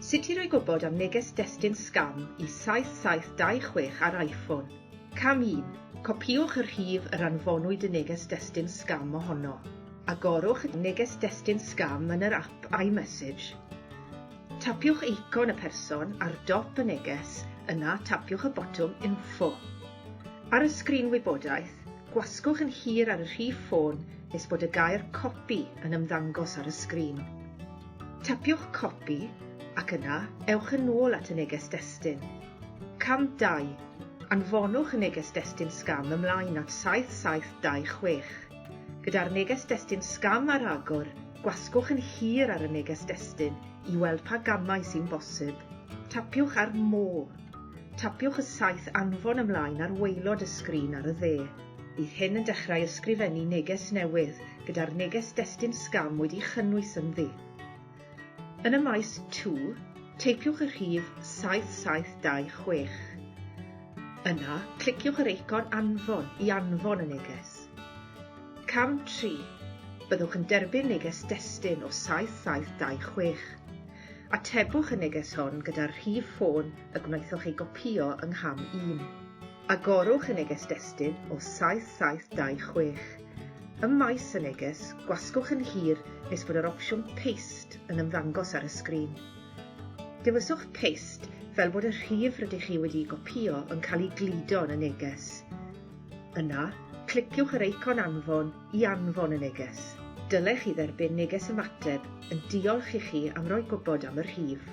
Sut i roi gwybod am neges destun sgam i 7726 ar iPhone. Cam 1. Copïwch y rhif yr anfonwyd y neges destun sgam ohono. Agorwch y neges destun sgam yn yr ap iMessage. Tapiwch eicon y person ar dop y neges, yna tapiwch y botwm Info. Ar y sgrin wybodaeth, gwasgwch yn hir ar y rhif ffôn nes bod y gair Copy yn ymddangos ar y sgrin. Tapiwch Copy ac yna ewch yn ôl at y neges destun. Cam 2. Anfonwch y neges destun sgam ymlaen at 7726. Gyda'r neges destun sgam ar agor, gwasgwch yn hir ar y neges destun i weld pa gamau sy'n bosib. Tapiwch ar More. Tapiwch y saeth Anfon ymlaen ar waelod y sgrin ar y dde. Bydd hyn yn dechrau ysgrifennu neges newydd gyda'r neges destun sgam wedi'i chynnwys ynddi. Yn y maes To, teipiwch y rhif 7726. Yna, cliciwch yr eicon Anfon i anfon y neges. Cam 3. Byddwch yn derbyn neges destun o 7726. Atebwch y neges hon gyda'r rhif ffôn y gwnaethoch ei gopïo yng ngham 1. Agorwch y neges destun o 7726. Ym maes y neges, gwasgwch yn hir nes bod yr opsiwn Paste yn ymddangos ar y sgrin. Dewiswch Paste fel bod y rhif rydych chi wedi'i gopïo yn cael ei gludo yn y neges. Yna, cliciwch yr eicon Anfon i anfon y neges. Dylech chi dderbyn neges ymateb yn diolch i chi am roi gwybod am y rhif.